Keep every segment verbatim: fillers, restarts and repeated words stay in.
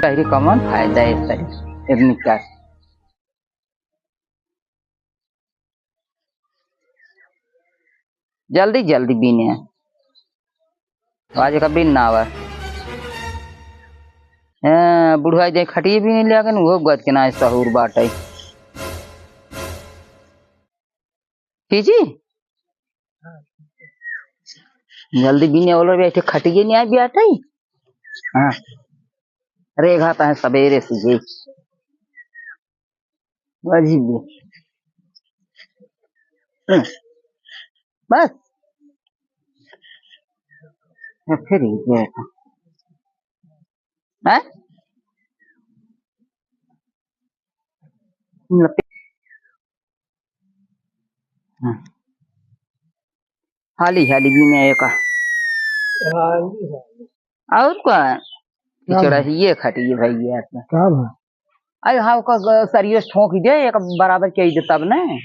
कहरी कमन फायदा है सर, इतनी क्या? जल्दी, जल्दी बीने। आज का बीन ना आवा। ए, बुढ़वा जे खटिए बीने ले आके न, वो गद के ना सहूर बाटे। जी, जी। जल्दी बीने वाला बैठे, खटिए नहीं आए बाटे। हाँ। रेघा तो है सबेरे से ये। अजीब। हम्म। बस। ये फिर ये क्या है? हैं? हाँ। हाली हाली बीने एका। हाली हाली। और का? का? चढ़ाइए खटिए भैया का। का भा? अरे हाँ, ओका ग-, सरिये ठोंक दे, एक बराबर कइ दे तब न।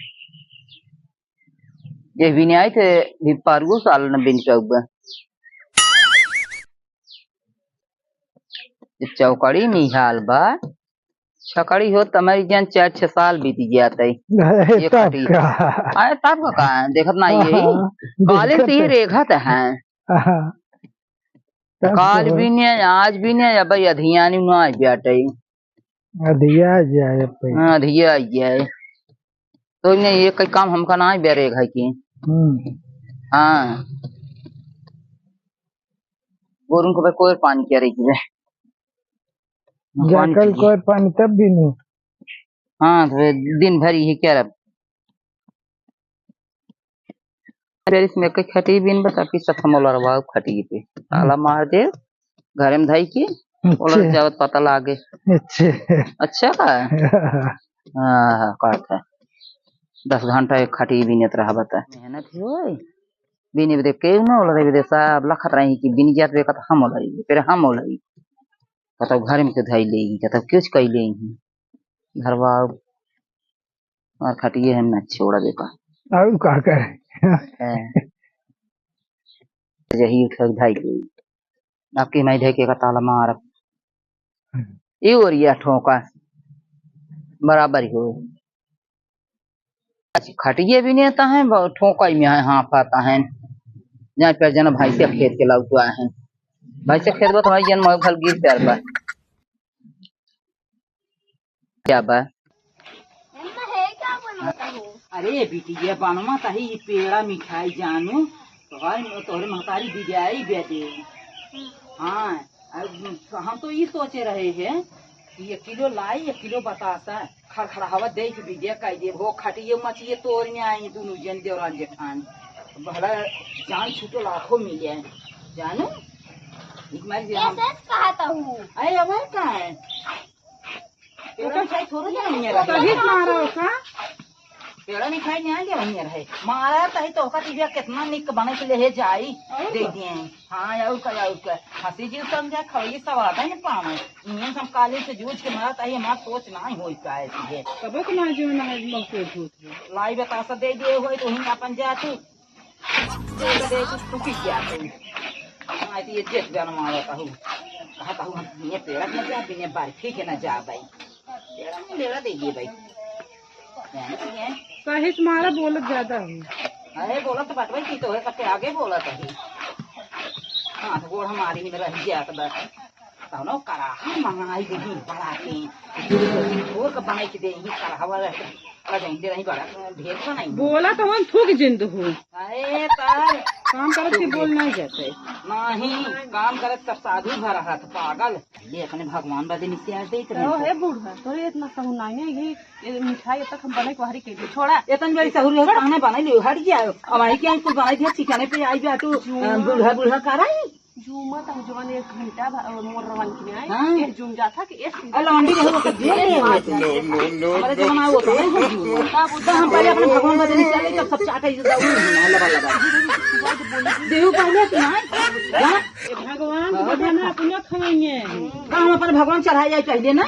जे बीने आई थे, भी पारुओ साल न बीन के उबे। चौकड़ी निहाल बा, छकड़ी हो तमारी जान चार छह साल बीत जात है। ये तब खटी। का? अरे तब का, का है? देखत ना ये। हाँ, हाँ, काले देखत से ये है। रेघत है। हाँ। तब काल का? बीने, आज बीने, अब अधियानी ना आज बाटे। अधिया जाए पे। हाँ, अधिया आ जाए। तो इन्हें ये कई काम हमका ना आए बेरे घर की। हम्म। हाँ। गोरुन को भाई कोई पानी क्या रही है? पानी जाकल पी। कोई पानी तब भी नहीं। हाँ, तो फिर दिन भर यही क्या रहा? अरे इसमें के खटी बिन बता कि सब हम लड़वाओ खटी पे। ताला मार दे, घरे में धाई के, अच्छा। ओलर जावत पता लागे। अच्छा। अच्छा का? हाँ, हाँ, का था? दस घंटा एक खटी बिनत रहा बता। मेहनत होय। बिने बदे केहू ना ओलरे बदे सब लखत रही कि बिन जात बे कत हम ओलरी, फिर हम ओलरी। कतौ घर में के धाई लेही, कतौ कुछ कई लेही। घरवा और खटिए हम ना छोड़ा बेका। और का करे? हैं। यही उठक धाई लेही। आपकी मैं धै के का ताला मारब। हम्म। ये ओरिया ठोका। बराबर ही हो। अच्छा, खटिए बिनत है, ब-, ठोका ही में है, हाँफत है। जाए पर जना भैंसिया खेत के लौटुआ है। भैंसिया खेत बा तो भाई जन मऊ फल गिर प्यार बा। क्या बा? अरे बिटिया, बनवा तही ई पेड़ा मिठाई जानू, तोहर, तोहरे महतारी बिजाई बेटे। हाँ, अब हम तो ई सोचे रहे हैं कि एक किलो लाई, एक किलो बतासा, खड़खड़ावा दे के बिटिया कह दे, वो खटिए मचिए तोड़ में आई दुनू जन देवरान जेठान। भला जान छूटो लाखों मिले, जानू? एक मारी जे हम ये सच कहता हूँ। अरे, अब है का है? पेड़ा मिठाई थोड़े ना नियर है। तभी मारा हो का? पेड़ा मिठाई नहीं आगे नियर है। मारा तही तो ओका टीवी कितना निक बने के ले जाई, और दे का? दिए। हाँ, और का, और का। हंसी जी समझा, खवली सवाद है ना पावे। इन्हें हम काले से जूझ के मारा तही हमार सोच ना होई पाए सीधे। तबे तो ना जीवन है, महसूस होत है। लाई बतासा दे दिए होई तो ही अपन जा तू। दे दे, तू टुकि गया तू। हाँ, तो ये जेठ जान मारा कहू। कहा कहू हम ये पेड़ा के ना जा, बिने बर्फी के ना जा भाई। पेड़ा में लेड़ा दे दिए भाई। जाने की है? कहे तुम्हारा बोलत ज्यादा हो। अरे बोलत तो बात भाई की तो है, सबके आगे बोलत है। हाँ, तो गोड़ हमारी में रह जात बा। कौनो कराहा मंगाई देही बड़ा के, दूध के घोर के बनाई के देही, कराहा वाला रह जाइंदे रही बड़ा, ढेर बनाई। बोला तो हम थूक जिंद हो। अरे तार काम करत के बोल नहीं जाते। नहीं, काम करत सब साधु घर रहत, पागल। ये अपने भगवान बदे नित्यार देत रहे। हे बूढ़ा, तोरे इतना सहू नहीं है, ये, ये मिठाई तक हम बने के बाहरी के लिए छोड़ा। इतन बड़ी सहू रहे, काने बनाई ले, हट गया। अब आई क्या कुछ बनाई दिया, ठिकाने पे आई जा तू, अ, बूढ़ा, बूढ़ा कराई। जूमत हम जवन एक घंटा भा-, मोर रवन के आए, हाँ। एक जूम जाता कि एक आ लौंडी रहे, वो तो जेल में होत है। हमारे जमाना वो तो नहीं है जूम। तो हम पहले अपने भगवान का दिन चले, तब सब चाटे, ये सब लबा, लबा। देहू पहले कि नहीं? हाँ? ए भगवान के बहाना अपना खवाइए। का हम अपने भगवान चढ़ाई जाए पहले ना?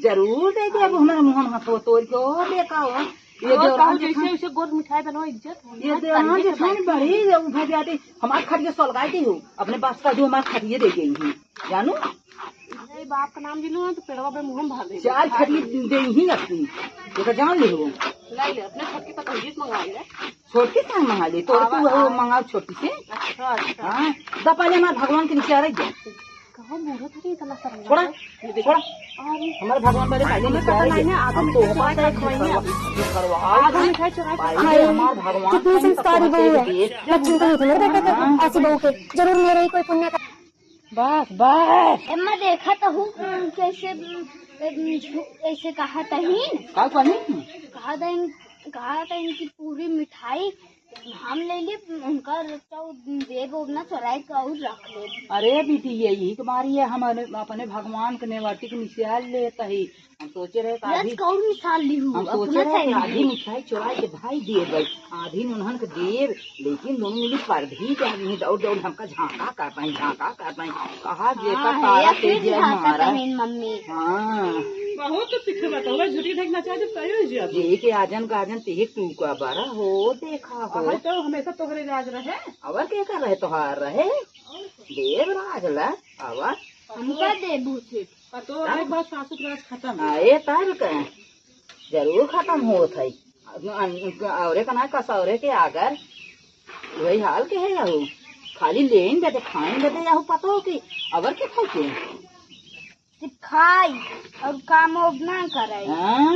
जरूर दे दे, अब हमारे मुँह में हाथ तोड़ के, ओ बेका हो। ये और देवरान कहूँ जेठान, जैसे वैसे गोद मिठाई बनवा, इज्जत ये मिठाई देवरान करके जेठान बैठी। बड़ी, ये उठा के आती, हमार खटिया सलगाई दी हो, अपने बाप का जो हमार खटिया दे गई ही, जानू? नहीं, बाप का नाम ले लूँ ना तो पेड़वा पे मुँह में भर दे। चार खटिया दे ही अपनी, ये तो जान ले हो। नहीं ले, अपने छोटकी पतोहिए से मंगा ले। छोटकी से मंगा ले, तोर आवा, तू वो आवा। मंगाओ छोटकी से। अच्छा, अच्छा। हाँ, दा पहले हमार भगवान के नीचे आ रही है। कहाँ बूढ़ा था कि इतना शर्म छोड़ा, लगा? ये देखो। छोड़ा। अरे। हमारे भगवान वाले पहले हमें नहीं पता जाएंगे। नहीं है, आगे हम में तो क्या ऊपर से चढ़ा खवाएंगे। आगे में क्या चढ़ा पहले खवाएंगे? हमारे भगवान कितनी को संस्कारी बहू है। लक्ष्मी को नहीं था मेरे बेटे को, हाँ। ऐसी बहू के जरूर मेरे ही कोई पुण्य का। बस, बस। एम्मा देखा तो हूँ, कैसे, कैसे कहा तहीन? का कही? कहा तहीन, कहा तहीन कि पूरी मिठाई हम ले ली, उनका तो देब ओब ना चोराई के और रख ले। अरे बिटिया, यही के मारी है, हम अपने भगवान के नेवाटी के निशाल लेत ही। हम सोचे रहे कि आधी, कौन निशाल ली हूँ? हम सोचे रहे कि आधी मिठाई चोराई के भाई देब, आधी उन्हन के देब, लेकिन दोनों मिली परधी जानी है, दौड़ दौड़ हमका झांका कर पाई, झांका कर पाई। कहा जेकर हाँ, तारा ये तेज है महाराज। मम्मी। हाँ। बहुत तो सीखे बा, तोहरा झूठी ढेक नचा जब सही हो जिया। जे के आजन गाजन तेहे टूका बारा हो, देखा हो। अहै तो हमेशा तोहरे राज रहे। अवर के कर रहे तोहार रहे? देव राज ला, अवर। हमका देबू से। पतोह एक बार सासु के राज खत्म। आए तार का? जरूर खत्म होत है। अन-, अन-, औरे का ना कसौरे के आगर। वही हाल के है यहू। खाली लेन बदे, खाइन बदे यहू पतोह की। अवर के खाई के? सिर्फ खाई और काम वाम ना करे। हाँ?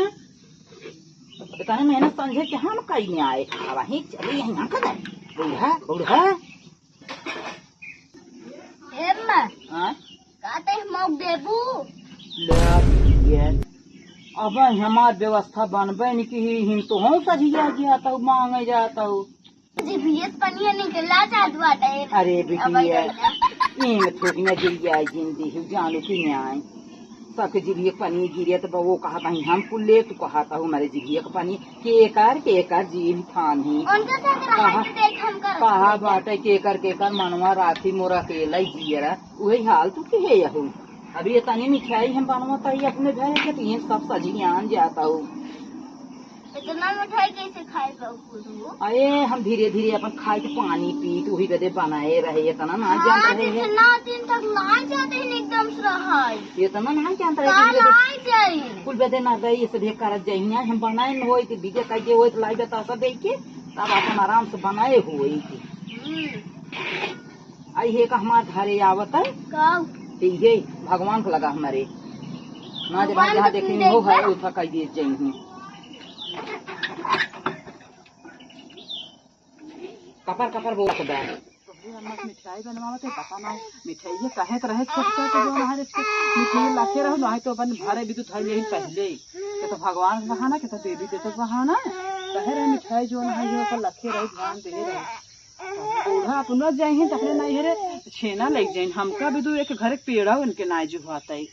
तो कहे मेहनत समझे के हम कहीं आए। अब वहीं चली यहाँ का बूढ़ा, बूढ़ा। हे माँ, हाँ? का ते मौक देबू? ले आ दीजिए। अब हमार व्यवस्था बनबे नहीं की, हिन तो हम सजिया गया तो मांगे जाता हो। जिभियत पनिया निकला जात बाटे। अरे अब बिटिया, जाइला। ई में थोड़ी ना गिरिया जिंदी हो, जानू कि न्याय। सबके जिभिया पनी गिरे तो वो कहा भाई हम कुल ले, तू कहा था हमारे जिभिया का पनी केकर, केकर जीभ थान ही। उनका साथ रहा कहा, के देख हम कर कहा बाटे केकर, केकर मनवा राखी मोरा अकेला ही जियरा, वही हाल तू के है यहू। अभी ये तनी मिठाई हम बनवा ताई अपने घर के, तो ये सब सजियान जाता हो। इतना मिठाई कैसे खाए पाऊ खुद हो? अरे, हम धीरे धीरे अपन खाए के पानी पीत, वही बदे बनाए रहे, इतना ना हाँ, जानत रहे हैं। इतना दिन तक ना जाते हैं, एकदम से रहा है। इतना ना जानत रहे काल कि बदे आ जाए। कुल बदे ना गई, ये सब करत जाई ना, हम बनाए न होई, तो बीजे कह के होई, तो लाई बतासा दे के, तब अपन आराम से बनाए होई के। हम्म। आई है का हमार घरे आवत है? का? तो ये भगवान को लगा हमारे। ना जब भगवान जहाँ को देखेंगे तुम वो है, देखा? उठा कह दिए जाएंगे। कपर कपर बोलत बा। तोहरे अम्मा के मिठाई बनवावत है, पता ना मिठाई ये कहे के रहे छोटका के जो हमारे से मिठाई लाखे रहो, नहीं तो अपन भरे भी तो धर लेही पहले। के तो भगवान के बहाना, के तो देवी देवता के बहाना। कहे रहे मिठाई जो ना है, ये ओकर लखे रहे, ध्यान दे रहे। बूढ़ा अपनो जाइहिन त अपने नहीं हरे छेना लेके जाइन। हमका भी दू एक घर के पेड़ा उनके नाई जुहाता है।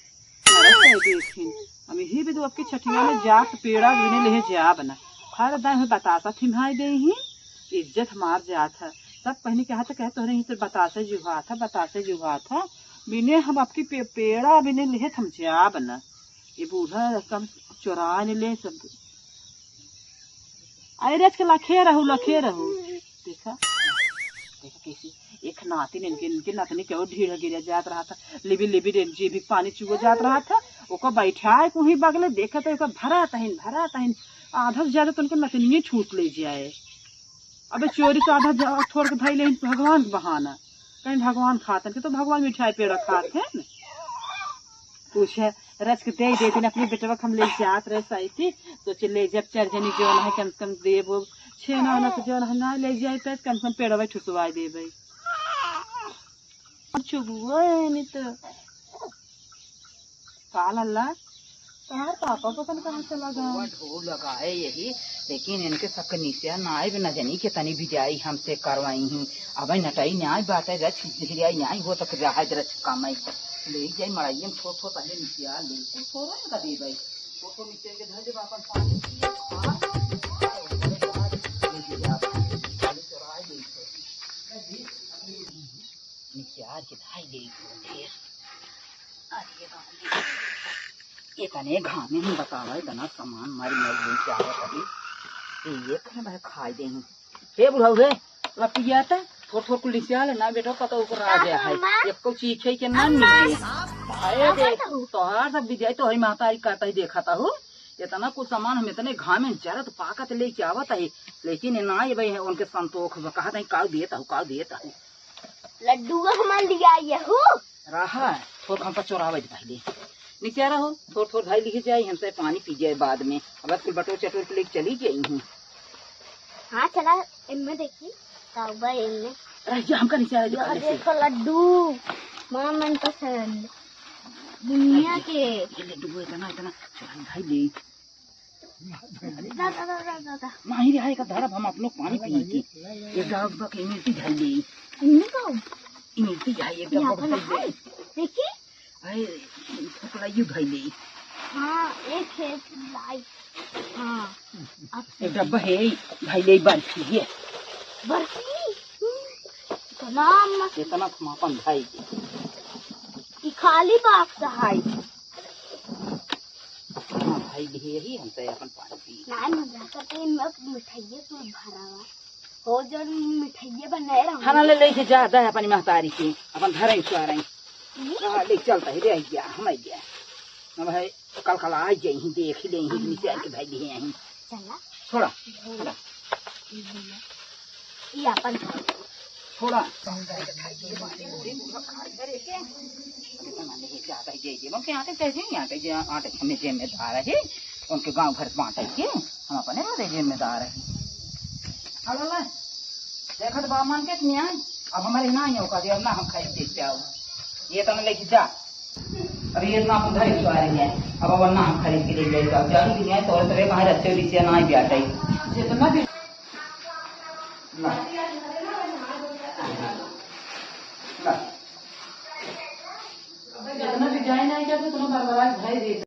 मरत है देखिन। हम यही भी दू अबकी छठिया में जात पेड़ा बिने लेहे जाब ना। हर दाई में बतासा थिम्हाई देही। इज्जत हमार जात है। सब पहनी कहा तो कहे तोहरे ही तो बतासे जुहात है, बतासे जुहात है। बिने हम अबकी पे-, पेड़ा बिने लेहे हम जाब ना। ये बूढ़ा रकम चोरा ले, ले सब। अरे रच के लखे रहू, लखे रहू। देखा, देखा कैसे एक नातिन इनके, इनके नतनी के और ढीढ़ गिरा जात रहा था। लिबी, लिबी रे, जीभ के पानी चुआ जात रहा था। ओकर बैठाए कुही बगले देखत है, ओकर भरा तहिन, भरा तहिन। आधा से ज्यादा तो उनके नतनिये छूट ले जाए। अबे चोरी से आधा जा-, छोड़ के धई लेहिन भगवान के बहाना। कहीं भगवान खातन के तो भगवान मिठाई पेड़ा खात है न। पूछे, रच के दे देती अपने बेटवा के हम ले जात रहे साइती, सोचे ले जब चार जनी जौन है कम से कम देबो, छेना ओना तो जौन है ना ले जाए तो कम से कम पेड़वा ठुसवा देबे। चुगुआ है नहीं तो। का लल्ला, तोहार पापा पता न कहाँ चला गया। ढोल लगा है यही, लेकिन इनके सबके निसिया नाई भी न जानी के तनी भिजाई हमसे करवाई ही। अब नटाई न्याय बात है, रच भिजाई न्याय हो तक रहा है, रच कमाई ले जाई मड़ाइयन छोट छोट पहले निसिया ले छोट छोट का दे भाई। छोट छोट निसिया के धर दे अपन पानी पिए। हाँ, हाँ, हाँ, हाँ, हाँ, हाँ, हाँ, हाँ, हाँ, हाँ, हाँ, हाँ, हाँ, निसियार के धाई ले ढेर। अरे बाप रे। इतने घामे में बतावा, इतना सामान मारी मारी लेके आवा कभी। ये कहे भाई खाई दे हूँ। हे बुढ़ऊ हे, लपिया त थोर थोर कुल निसिया ले ना बेटा, पता ऊपर आ गया है। अम्मा। एको चीखे के ना मिले। अरे का देख, करत हूँ? तोहार सब विद्या तो है महतारी करता ही देखा था हूँ। इतना कुल सामान हम इतने घामे में जरत पाकत लेके आवत है, लेकिन ये ना ये भाई उनके संतोख बा, कहत है काऊ देत हूँ, काऊ देत हूँ। लड्डू हमार लिया ये हूँ। रहा, थोर हमका चोरावे दे पहले। निसिया रहो, थोर थोर भाई लिखे जाए, हमसे पानी पी जाए बाद में। अब कुल बटोर चटोर के लेके चली गई हूँ। हाँ, चला, इनमें देखी, का बा इनमें। अरे, ये हमका निसिया रहे यह पहले से। देखो लड्डू, माँ मनपसंद, दुनिया के। ये लड्डू वो इतना, इतना चोराई भाई ले। दा, दा, दा, दा, दा, दा। नहीं रे, हाय का धरब हम आप लोग पानी पी के। ये गाँव का के इमरती धर ले। इन्हीं को? इमरती है, ये यहाँ गाँव पर का है। देखी? अरे, फुकलाइयो धर ले। हाँ, एक है लाई। हाँ। अब एक डब्बा है, भाई ले बर्फी ये। बर्फी? हम्म, इतना मस्त। इतना समापन भाई। ई खाली बॉक्स है। हाँ भाई, यही हम तो अपन पानी पी। ना, ना, जाकर तो इनमें मिठाइये कुल भरा हुआ। हो जन मिठाइये बनाए रहो। खाना ले लेके जा, दे अपनी महतारी के, अपन धरे उतारे। हम्म। हाँ, ले चलता है, ले गया, हम आ गया। हम है, कल कल आ जाए, देख ही ले, हम निसिया के भाई लिए हैं। चला। छोड़ा, छोड़ा। ये अपन छोड़ा। उनके गाँव भर बाँटे के, हम अपने बदे जिम्मेदार है। अरे ला, देखत बा मन के न्याय, अब हमारे ना ही औकात है, अब ना हम खरीद के आओ। ये तो मैं लेके जा। अरे, ये इतना अपन घर ही सवारी है। अब, अब ना हम खरीद के ले जाए, तो अब जान दुनिया तोरे तोरे कहाँ रखे हो, रिसिया ना ही ब्याह है। जितना भी ला। ला। जितना भी जाए ना, क्या तो तुम्हें बरबराए भाई दे।